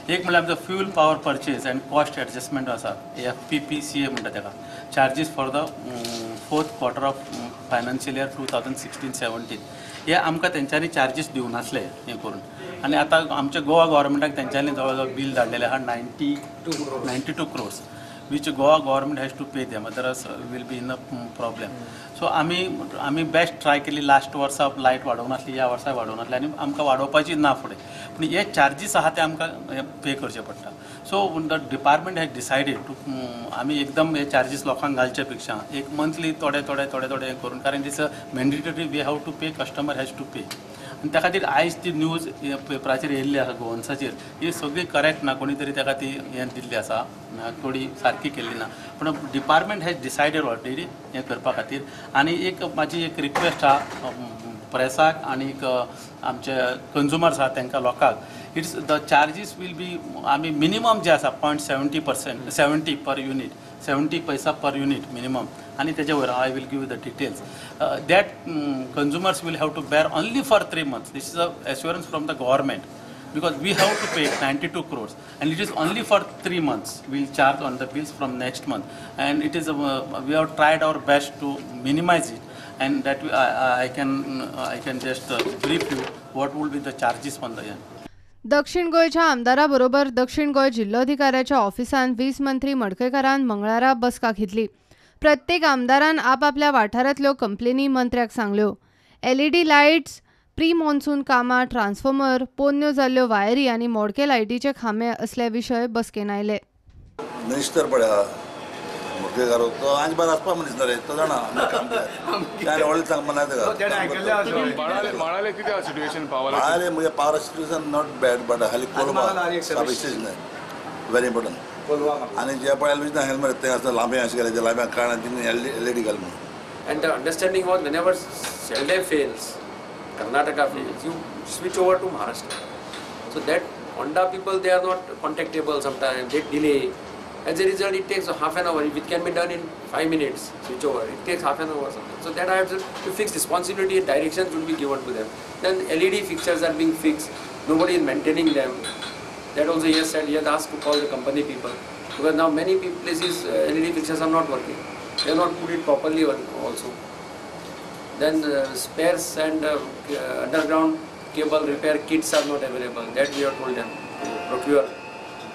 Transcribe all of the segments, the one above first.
एक म्हणल्यार आमचो fuel power purchase and cost adjustment आसा, FPPCA म्हणटा ताका, charges for the fourth quarter of financial year 2016-17. हे आमकां तेंच्यांनी चार्जीस दिवं नासले हें करून, आनी आतां आमच्या गोवा गव्हर्मेंटाक तेंच्यांनी जवळ जवळ बील धाडलेलें आहा 92 crores, which Goa government has to pay them, otherwise will be in a problem. So आमी बेस्ट ट्राय केली. लास्ट वर्सा लायट वाडोवंक नासली, ह्या वर्सा वाडोवंक नासली आनी आमकां वाडोवपाची ना फुडें, पूण हे चार्जीस आहा ते आमकां पे करचे पडटा. So the department has decided to आमी एकदम हे चार्जीस लोकांक घालचे पेक्षा एक मंथली थोडे थोडे थोडे थोडे हें करून, कारण it's a mandatory, we have to pay, customer has to pay. आनी त्या खातीर आयज ती न्यूज पेपराचेर येयल्ली आसा गोवन्साचेर, ही सगळी करेक्ट ना, कोणी तरी ताका ती हें दिल्ली आसा, थोडी सारकी केल्ली ना, पूण डिपार्टमेंट हॅज डिसायडेड ऑलरेडी हें करपा खातीर. आनी एक म्हाजी एक रिक्वेस्ट आहा प्रेसाक आनी आमचे कंज्युमर्स आहा तांकां लोकांक, it's the charges will be आमी मिनिमम जे आसा 0.70%, 70 पर युनीट, 70 पैसा पर युनीट मिनिमम, आनी तेजे वयर I will give you the details that consumers will have to bear only for 3 months. This is a assurance from the government, because we have to pay 92 crores and it is only for 3 months we will charge on the bills from next month, and it is we have tried our best to minimize it, and that I can just brief you what will be the charges on the end. दक्षिण गोंयच्या आमदारा बरोबर दक्षिण गोंय जिल्लोधिकाऱ्याच्या ऑफिसांत वीज मंत्री मडकयकारान मंगळारा बसका घेतली. प्रत्येक आमदारान आपापल्या वाठारांतल्यो कंप्लेनी मंत्र्याक सांगल्यो. LED lights, pre monsoon कामां, ट्रान्सफॉर्मर, पोन्न्यो जाल्ल्यो वायरी आनी मोडके लायटीचे खांबे असले विशय बसकेन आयले. मिनिस्टर पळय मडकयकार तो आनी बार आसपा मनीस रे, तो जाणा मळाले म्हणजे power situation not bad, but हाली कोलवा सबस्टेशन व्हेरी इम्पॉर्टंट. आनी जे पळय हेल्मेट ते आसा लांबे अशें गेले, लांब्या कारणान तिने एलईडी घाल म्हणून. And the understanding was whenever Shelde fails, Karnataka fails, you switch over to Maharashtra. So that Honda people, they are not contactable sometimes, they delay. As a result, it takes half an hour. If it can be done in 5 minutes, switch over, it takes half an hour or something. So that I have to fix responsibility and directions will be given to them. Then LED fixtures are being fixed, nobody is maintaining them. That also he has said, he has asked to call the company people. Because now many places LED fixtures are not working. They have not put it properly also. Then spares and underground cable repair kits are not available. That we have told them to procure.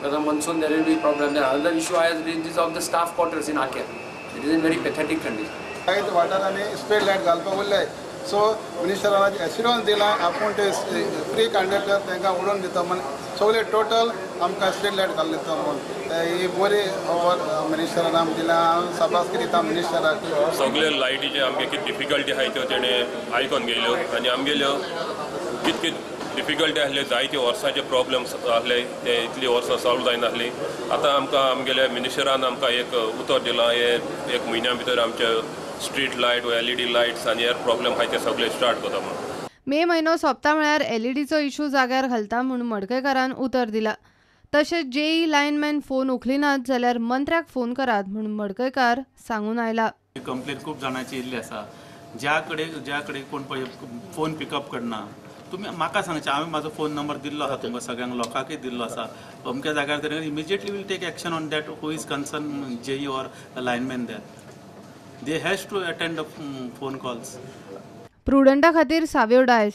Because of monsoon there will be problem. Then another issue I have raised is of the staff quarters in Aker. It is in very pathetic condition. वाठारांनी street light घालपाक उरले, so मिनिस्टरान assurance दिला आपूण ते free conductor तांकां उडोवन दिता म्हूण, सगळे टोटल आमकां स्ट्रीट लायट घालून दिता म्हूण ही बरी खबर मिनिस्टरान आमकां दिला. हांव शाबासकी दिता मिनिस्टराक. सगळे लायटीचे आमगे कितें डिफिकल्टी आहाय त्यो तेणें आयकोन घेयल्यो आनी आमगेल्यो कित कित डिफिकल्टी आसल्यो, जायते वर्सांचे प्रॉब्लम्स आसले ते इतलीं वर्सां सॉल्व जायनासली. आतां आमकां आमगेल्या मिनिस्टरान आमकां एक उतर दिलां, हे एक म्हयन्या भितर आमचे स्ट्रीट लायट वा एलईडी लायट्स आनी हेर प्रॉब्लम आहाय ते सगळे स्टार्ट करता म्हणून. मे म्हयनो सोंपता म्हळ्यार एलईडीचो इशू जाग्यार घालता म्हूण मडकयकारान उतर दिला. तशेंच जेई लायनमॅन फोन उखलिनात जाल्यार मंत्र्याक फोन करात म्हूण मडकयकार सांगून आयला. कंप्लेन खूब जाणांची येयल्ली आसा, ज्या कडेन कोण पळय फोन पिकअप करना. तुमी म्हाका सांगचें, हांवें म्हाजो फोन नंबर दिल्लो आसा तुमकां सगळ्यांक लोकांकय दिल्लो आसा, अमक्या जाग्यार तरी immediately will take action on that who is concern JE or lineman there, they has to attend the phone calls. प्रुडंटा खातीर साव्यो डायस.